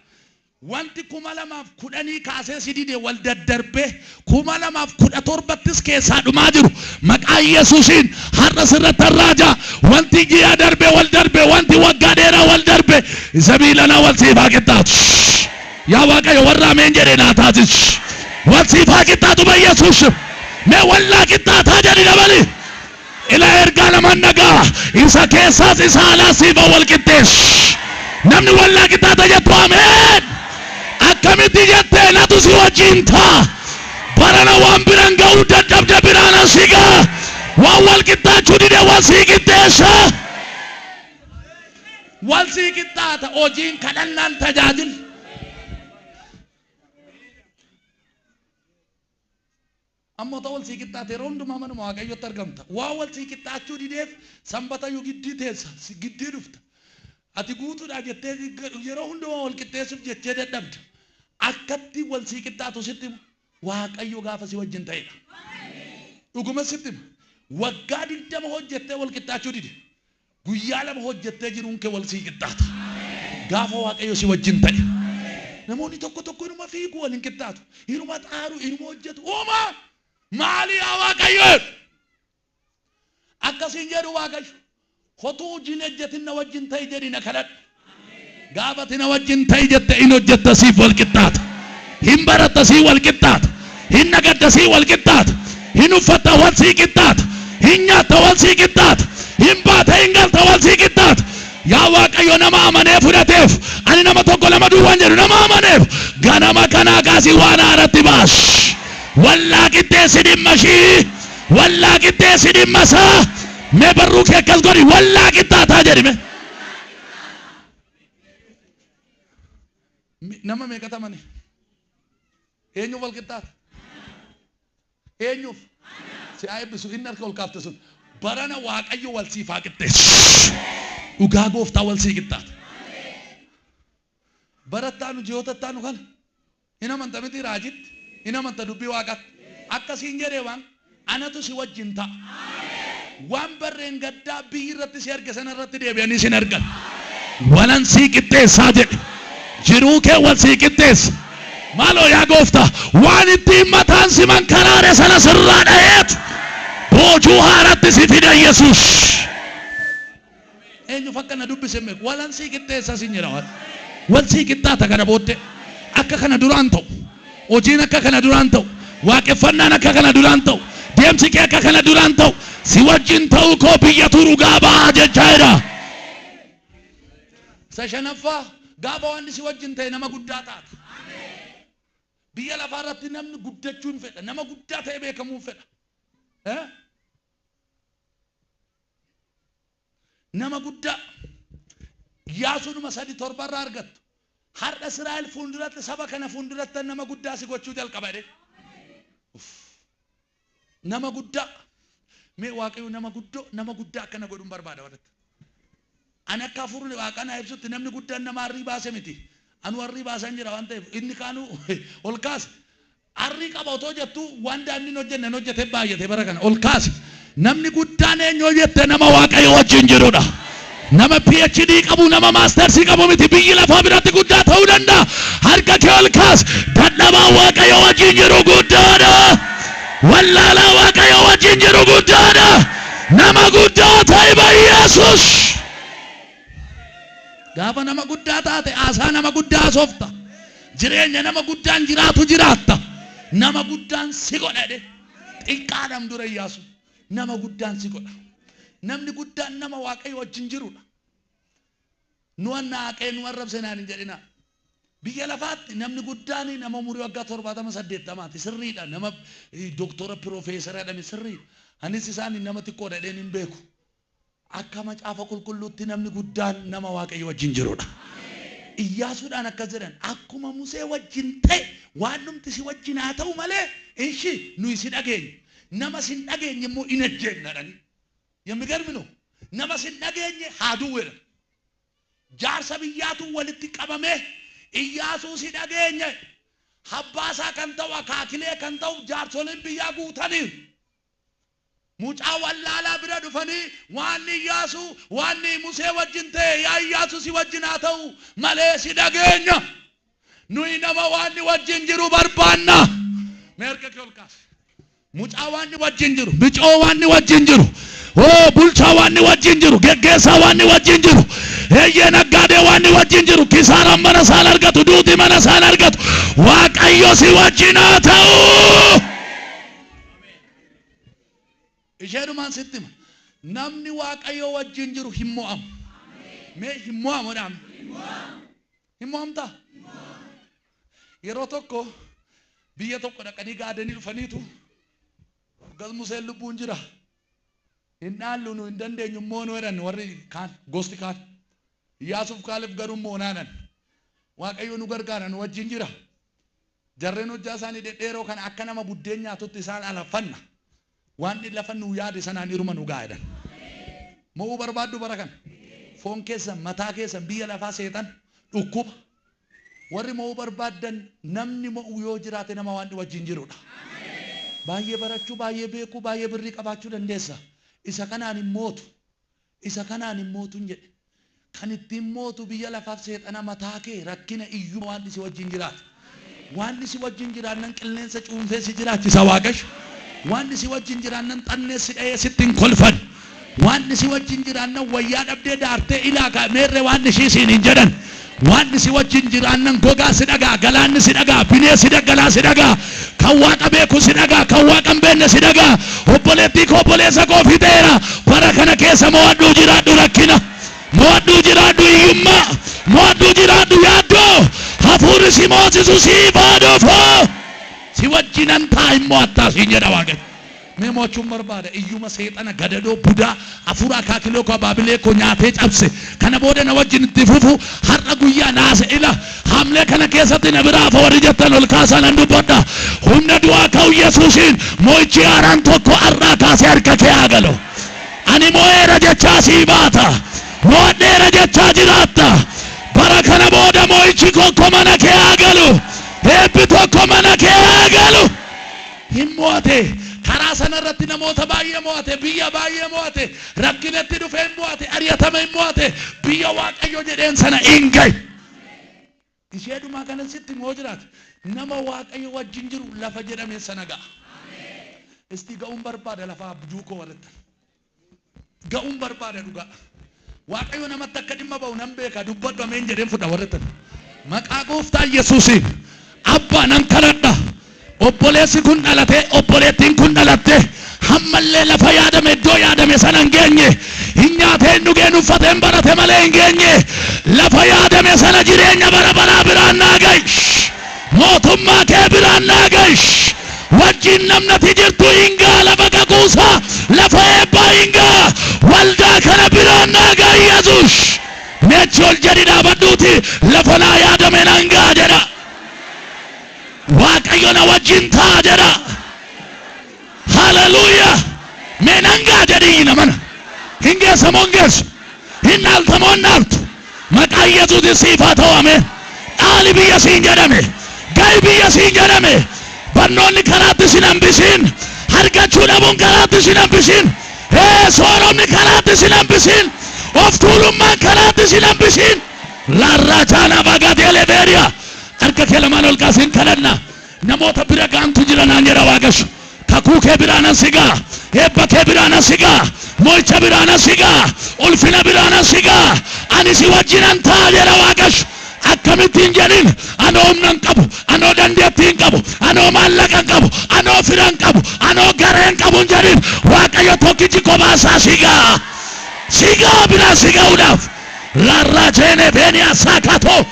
A: Wanti 2010 kaasee si dide wal daddarbee 2017ttis keessaa dhumaa jiru maqaa Yesuusiin har'a sirratti raaja. Wanti ji'a darbe wal darbe, wanti waggaa dheeraa wal darbe isa miilanaa wal siif haa qixxaatu. Yaa Waaqayyo warra ameen jedhe naa taasis. Wal siif haa qixxaatu ba Yesuus. Mee wallaa qixxaataa jedhi dabali. Ila ergaa lamaan dhagaa isa keessaas isa alaas siif wal qixxeessu. Namni wallaa qixxaata jettu ameen. Akkamitti jettee natu si wajjin ta'a. Barana waan biran ga'uu dadhabde biraan asi ga'a. Waan wal qixxaachuu dide wal sii qixxeessa. Wal sii qixxaata hojiin kadhannaan tajaajilli. Ammoo ta'u wal sii qixxaate yeroo hundumaa manuma Waaqayyotti argamta. Waan wal sii qixxaachuu dideef sanbatayyuu giddii teessa, giddii dhufta. Ati guutuudha jettee yeroo hundumaa wal qixxeessuuf jechee dadhabda. Akkatti wal sii qixxaatu sitti himu Waaqayyo gaafa si wajjin ta'edha. Dhuguma sitti hima. Waggaa 20 hojjettee wal qixxaachuu dide. Guyyaa lama hojjettee jiruun kee wal sii qixxaata. Gaafa Waaqayyo si wajjin ta'e. Namoonni tokko tokko inuma fiigu wal hin qixxaatu. Inuma xaaru, inuma hojjetu. Uumaa! Maali yaa Waaqayyo? Akkasiin jedhu Waaqayyo. Hotuu hojii hin hojjetin na wajjin ta'i jedhi na kadhadhu. Gaafa ati na wajjin ta'i jette in hojjetta siif wal qixxaata. Hin baratta sii wal qixxaata. Hin nagadda sii wal qixxaata. Hin uffatta wal sii qixxaata. Hin nyaatta wal sii qixxaata. Hin baata hin galta wal sii qixxaata. Yaa Waaqayyo nama amanee fudhateef ani nama tokko lama duwwaan jedhu nama amaneef ganama kanaa kaasii waan haaratti baas. Wallaa qixxeessi dhimma ishii. Wallaa qixxeessi dhimma isaa. Mee barruu kee akkas godhi wallaa qixxaataa jedhi mee. Nama meeqatu amane? Eenyuuf wal qixxaata? Eenyuuf? Si haa eebbisu inni harka ol kaafte sun. Barana Waaqayyo wal siif haa qixxeessu. Dhugaa gooftaa wal sii qixxaata. Barattaanu ji'oota ittaanu kana hin amanta miti raajitti, hin amanta dubbii Waaqaatti. Akka siin jedhee waan anatu si wajjin ta'a. Waan barreen gaddaa biyyi irratti si arge sana irratti deebi'anii sin argan. Walan sii qixxeessaa jedhe. Jiruu kee wal sii qixxeessa. Maaloo yaa gooftaa waan ittiin mataan si mankaraare sana sirraa dhaheetu boojuu haaratti si fida Yesuus. Eenyuuf akka na dubbise hin beeku. Walan sii qixxeessa sin jedha waan. Wal sii qixxaata kana booddee. Akka kana duraan ta'u. Hojiin akka kana duraan ta'u. Waaqeffannaan akka kana duraan ta'u. Deemsi kee akka kana duraan ta'u. Si wajjin ta'uu koo biyyatu dhugaa ba'a jechaa jira. Isa shanaffaa gaafa waan si wajjin ta'e nama guddaa taata. Biyya lafaa irratti namni guddachuu hin fedha. Nama guddaa ta'e beekamuu hin fedha. Eh? Nama guddaa. Iyyaasuudhuma 3:7 irraa argattu. Har'a Israa'el fuulduratti saba kana fuulduratti nama guddaa si gochuu jalqaba jedhee. Nama guddaa. Mee Waaqayyo nama guddoo nama guddaa akkana godhuun barbaada warratti. Ani akka hafuurri Waaqaa naa ibsutti namni guddaan nama arrii baase miti. Anu arrii baasan jira waan ta'eef inni kaanuu ol kaase. Arrii qaba otoo jettuu waan daa'imni hin hojjenne hin hojjete baay'ate bara kana ol kaase. Namni guddaan eenyu yoo jette nama Waaqayyo wajjin jirudha. Nama PhD qabu, nama maastersii qabu miti biyyi lafaa biratti guddaa ta'uu danda'a. Harka kee ol kaas. Dadhabaan Waaqayyo wajjin jiru guddaadha. Wallaalaa Waaqayyo wajjin jiru guddaadha. Nama guddaa ta'i Yesuus. Gaafa nama guddaa taate haasaa nama guddaa haasofta. Jireenya nama guddaan jiraatu jiraatta. Nama guddaan si godha jedhe. Xiqqaadhaan dura Iyyaasu. Nama guddaan si godha. Namni guddaan nama Waaqayyo wajjin jirudha. Nu naaqee nu arrabse naan hin jedhina. Biyya lafaatti namni guddaan nama umurii waggaa 70 80ti sirriidha. Nama doktora piroofeesara jedhame sirriidha. Anis isaan nama xiqqoodha jedheen hin beeku. Akka macaafa qulqulluutti namni guddaan nama Waaqayyo wajjin jirudha. Iyyaasuudhaan akkas jedhan akkuma Musee wajjin ta'e waan dhumti si wajjin haa ta'u malee inshi nuyi si dhageenya. Nama sin dhageenye immoo in ajjeefna jedhanii. የሚገርም ነው. Nama sin dhageenye haa du'u jedhan. Jaarsa biyyaatu walitti qabamee Iyyaasuu si dhageenye abbaasaa kan ta'u akaakilee kan ta'u jaarsoliin biyyaa guutaniiru. Mucaa wallaalaa bira dhufanii waan Iyyaasuu waan Musee wajjin ta'e yaa Iyyaasuu si wajjin haa ta'u malee si dhageenya. Nuyi nama waan wajjin jiru barbaanna. Mee harka kee ol kaasi. Mucaa waan wajjin jiru, bicoo waan wajjin jiru, oo bulchaa waan wajjin jiru, geggeessaa waan wajjin jiru, eeyyee naggaadee waan wajjin jiru, kisaaraan mana isaan argatu, duuti mana isaan argatu, Waaqayyo si wajjin haa ta'u. Isheedhumaan sitti hima. Namni Waaqayyo wajjin jiru hin mo'amu. Mee hin mo'amu jedhame. Hin mo'amtaa? Yeroo tokko biyya tokko dhaqanii gaadanii dhufaniitu gas Museen lubbuun jira. Hin dhaallu nu hin dandeenyu immoo nu jedhan warri kaan gosti kaan. Iyyaasuuf Kaaleb garuu immoo naanan. Waaqayyo nu gargaara nu wajjin jira. Jarreen hojjaa isaanii dhedheeroo kana akka nama buddeen nyaatutti isaan alaffanna. Waan lafa nu yaade sanaan iruma nu ga'a jedhan. Mo'uu barbaaddu bara kana. Foon keessan mataa keessan biyya lafaa seexan dhukkuba. Warri mo'uu barbaaddan namni mo'u yoo jiraate nama waan wajjin jirudha. Baay'ee barachuu, baay'ee beekuu, baay'ee birrii qabaachuu dandeessa. Isa kanaan hin mootu. Isa kanaan hin mootu hin jedhe. Kan ittiin mootu biyya lafaaf seexana mataa kee rakkina iyyuu waan si wajjin jiraate. Waan si wajjin jiraannan qilleensa cuunfee si jiraachisa Waaqayyo. Waan si wajjin jiraannan xannee si dha'ee sitti hin kolfan. Waan si wajjin jiraannan wayyaa dhabdee daartee ilaa meerree waan ishii siin hin jedhan. Waan si wajjin jiraannan gogaa si dhagaa, galaanni si dhagaa, bineensi daggalaa si dhagaa, kan Waaqa beeku si dhagaa, kan Waaqa hin beekne si dhagaa. Obboleettii koo obboleessa koo fixeera. Bara kana keessa mo'adhuu jiraadhu rakkina. Mo'adhuu jiraadhu hiyyummaa. Mo'adhuu jiraadhu yaaddoo. Hafuurri si moosisu siif haa dhufu. Si wajjinan ta'a hin mo'attaa siin jedha Waaqayyo. Mee mo'achuun barbaada iyyuma seexana gadadoo budaa hafuura akaakilee koo abaabilee koo nyaatee cabse kana booda na wajjin itti fufu har'a guyyaa naase ila hamlee kana keessatti na biraa hafa warri jettan ol kaasaa nan dubbadha. Humna du'aa ka'u Yesuusiin mo'ichi haaraan tokko har'aa kaasee harka kee haa galu. Ani mo'eera jechaa sii baata. Mo'adheera jechaa jiraatta. Bara kana booda mo'ichi tokko mana kee haa galu. Eebbi tokko mana kee haa galu. Hin mo'ate. Karaa sana irratti namoota baay'ee mo'ate, biyya baay'ee mo'ate, rakkinatti dhufee hin mo'ate, ari'atame hin mo'ate, biyya Waaqayyo jedheen sana hin gahe. Ishee dhumaa kana sitti moo jiraate nama Waaqayyo wajjin jiru lafa jedhame sana ga'a. Isti ga'uun barbaada lafa abjuu koo warratti. Ga'uun barbaada dhugaa. Waaqayyo namatti akka dhimma ba'u nan beeka dubbadhu ameen jedheen fudha warratti. Maqaa gooftaa Yesuusiin abbaa nan kadhadha. Obboleessi kun dhalate, obboleettiin kun dhalatte, hammallee lafa yaadame iddoo yaadame sana hin geenye. Hin nyaatee hin dhugeen uffatee hin barate malee hin geenye. Lafa yaadame sana jireenya bara baraa biraan naa ga'i. Mootummaa kee biraan naa ga'i. Wajjin namnati jirtu hin ga'a lafa kakuusaa, lafa eebbaa hin ga'a. Waldaa kana biraan naa ga'i Yesuus. Meechi ol jedhi dhaabadhuuti lafa naa yaadame nan ga'a jedha. Waaqayyo na wajjin ta'a jedha. Haleluuyaa. Mee nan ga'a jedhii namana. Hin geessa moo hin geessu? Hin dhaalta moo hin dhaaltu? Maqaa Yesuusin siif haa ta'u, ameen. Dhaali biyya siin jedhame. Ga'i biyya siin jedhame. Barnoonni karaatti sin hambisiin. Argachuu dhabuun karaatti sin hambisiin. Hee, sooromni karaatti sin hambisiin. Of tuulummaan karaatti sin hambisiin. Laarraa chaanaa baagaatee lebeeriyaa. Harka kee lamaan ol kaasiin kadhanna. Namoota bira gaantu jira naan jedha Waaqayyo. Kakuu kee biraanan si ga'a. Eebba kee biraanan si ga'a. Mo'icha biraanan si ga'a. Ulfina biraanan si ga'a. Ani si wajjinan ta'a jedha Waaqayyo. Akkamittiin jedhin, anoo humna hin qabu, anoo dandeettii hin qabu, anoo maallaqa hin qabu, anoo fira hin qabu, anoo garee hin qabu hin jedhin. Waaqayyo tokkichi kophaa isaa si ga'a. Si ga'a biraan si ga'uudhaaf. Laarraa jeene beeniyaa saakatoo.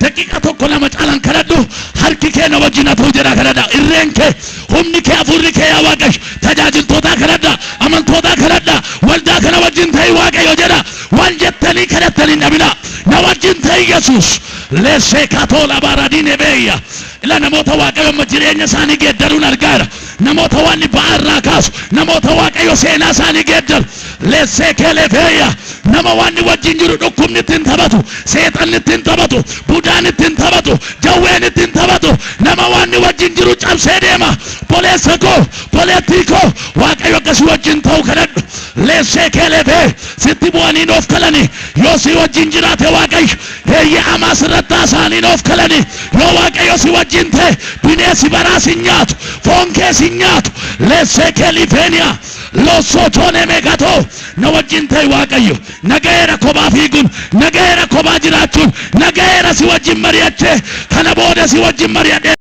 A: Daqiiqa tokko lama caalaan kadhadhu. Harki kee na wajjin haa ta'u jedhaa kadhadha. Irreen kee, humni kee, hafuurri kee, yaa Waaqayyo, tajaajiltootaa kadhadha, amantootaa kadhadha, waldaa kana wajjin ta'i Waaqayyo jedha. Waan jettanii kadhattanii hin dhabina. Na wajjin ta'i Yesuus. Leessee katoo labaaradiin beeyya. Ila, namoota Waaqayyo amma jireenya isaanii geeddaruun argaara. Namoota waan ba'aa irraa kaasu, namoota Waaqayyo seenaa isaanii geeddaru. Leessee keeleefeeyya. Nama waan wajjin jiru dhukkubni ittiin taphatu, seexanni ittiin taphatu, budaan ittiin taphatu, jawween ittiin taphatu, nama waan wajjin jiru cabsee deema. Boleessa koo, boleettii koo, Waaqayyo akkasii wajjin ta'u kadhadhu. Leessee keeleefee sitti bu'anii noof kalanii yoo si wajjin jiraate Waaqayyo, heeyye, amaa sirratti haasa'anii noof kalanii, yoo Waaqayyo si wajjin ta'e bineensi baraas hin nyaatu, foon kees hin nyaatu. Leessee keelifeeniyaa loosootoonee meeqatoo, na wajjin ta'e Waaqayyo. Naga'eera kophaa fiiguun, naga'eera kophaa jiraachuun, naga'eera. Si wajjin mari'achee kana booda si wajjin mari'adhee.